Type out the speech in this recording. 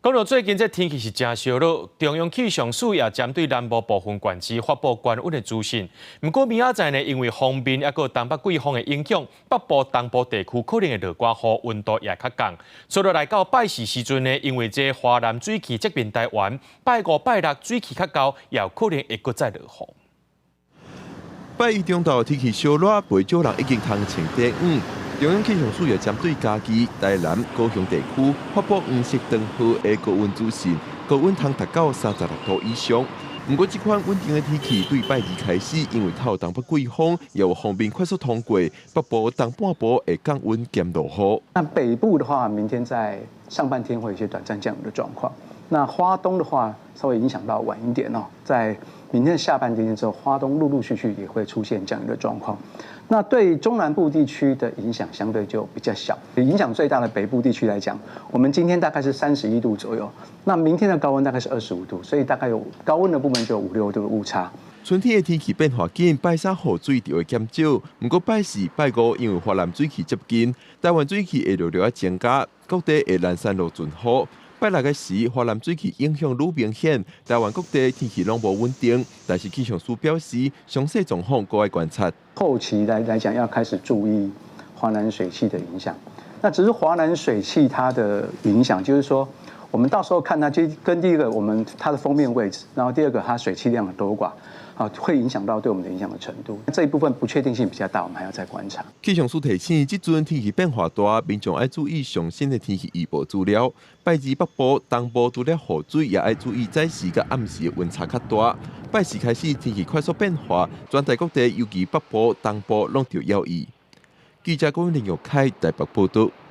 講到最近這天氣是誠燒熱，中央氣象署也針對南部部分縣市發布高溫的資訊。毋過明仔載呢，因為鋒面抑閣東北季風的影響，北部、東部地區可能會落寡雨，溫度也較降。所以來到拜四時陣呢，因為這華南水汽這邊台灣，拜五、拜六水汽較厚，也有可能會閣再落雨。拜一中晝天氣燒熱，袂少人已經通穿短褲。中央氣象署也針對嘉義、台南、高雄地區發布黃色長雨的高溫資訊，高溫通達到36度以上。毋過，這款穩定的天氣對拜二開始，因為透東北季風，又有鋒面快速通過，北部東半部會降溫兼落雨。那北部的話，明天在上半天會有一些短暫降雨的狀況。那花東的話，稍微影響到晚一點哦，在明天下半天之後，花東陸陸續續也會出現降雨的狀況。那對中南部地區的影響相對就比較小，影響最大的北部地區來講，我們今天大概是31度左右，那明天的高溫大概是25度，所以大概有高溫的部分就有五六度的誤差。春天的天氣變化緊，拜三雨水就會減少。毋過拜四、拜五因為華南水汽接近，台灣水汽會陸續增加，各地會連絃落陣雨。拜六的時，華南水汽影響愈明顯，台灣各地天氣攏無穩定。但是氣象署表示，詳細狀況閣愛觀察。後期來講，要開始注意華南水汽的影響。那只是華南水汽它的影響，就是說，我們到時候看它，就跟第一個我們它的鋒面位置，然後第二個它水汽量的多寡，啊，會影響到對我們的影響的程度。這一部分不確定性比較大，我們還要再觀察。氣象署提醒，這陣天氣變化大，民眾愛注意上新的天氣預報資料。拜二北部、東部除了雨水，也愛注意早時佮暗時的溫差較大。拜四開始天氣快速變化，全台各地尤其北部、東部攏著留意。記者郭林玉凱台北報道。